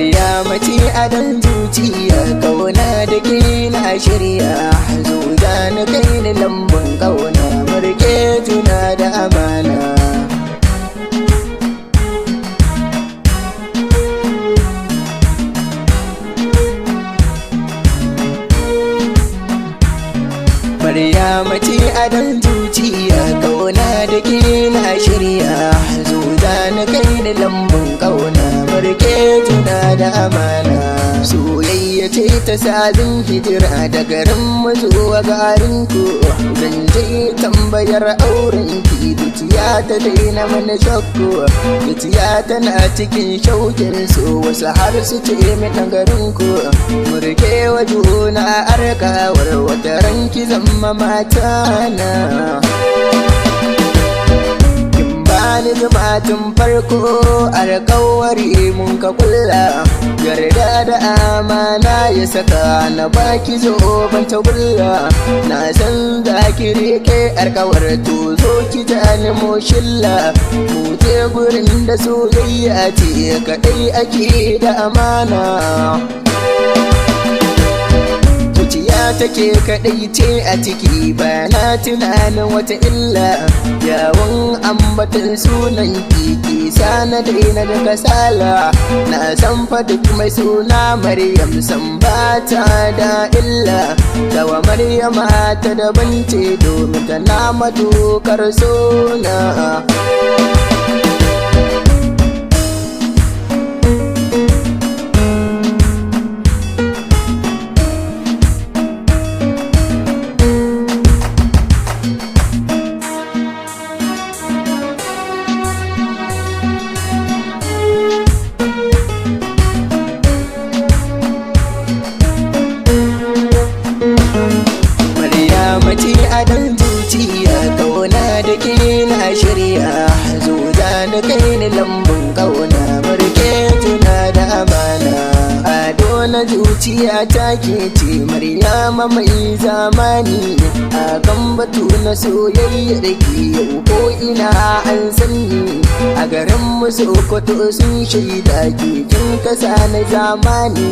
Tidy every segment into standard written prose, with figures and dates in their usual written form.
Maryama ce adon zuciya, kauna da ke na shirya. Zo ni kai ni lambun kauna, murke juna da amana. Maryama ce adon zuciya, kauna da ke na shirya. Zo ni kai ni lambun kauna, murke juna da amana. Soyayya ce ta sazin hijira da garin mu zuwa garin ku. Zan je tambayar auren ki, zuciya ta daina mana shakku. Zuciya tana cikin shaukin su, wasu har su ce min ɗan garin ku. Murke wa juna arkawar wata ranki zama matana. Kin bani zuma tun farko, alkawari mun ka kulla. Yarda da amana ya saka na baki zo ban ta gulla. Na san za ki rike alkawar, to zo ki jani mu shilla. Mu je gurin da soyayya ce kaɗai ake da amana. Zuciya take kaɗai ce a ciki, ba na tunanin wata illa. Yawon ambatan sunan kiki sana daina da kasala. Na san fa duk mai suna Maryam san ba ta da illa. Tawa Maryama ta daban ce domin tana matukar suna. Maryama ce adon zuciya, kauna da ke na shirya. Zo ni kai ni lambun kauna, murke juna da amana. Ado na zuciya ta ke ce Maryama mai zamani. A kan batu na soyayya da ke yau ko ina an sanni. A garin mu Sokoto sun shaida ke kin kasa na zamani.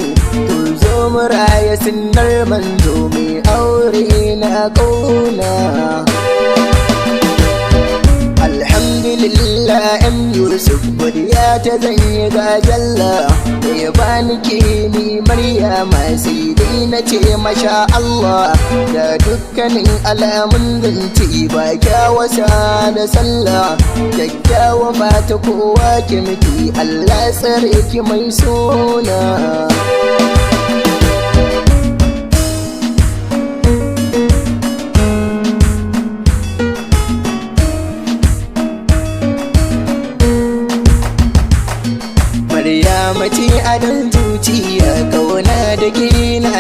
To zo mu raya sunnar manzo mai aure na kauna. Alhamdulillah M Yusuf, godiya ta zanyi ga Jalla da ya bani ke ni Maryama, sai dai na ce masha Allah. Da dukkanin alamun zance ba kyawasa da sallah, kyakkyawa fata kowa ki miki, Allah tsare ki mai suna. Maryama ce adon zuciya, kauna da ke na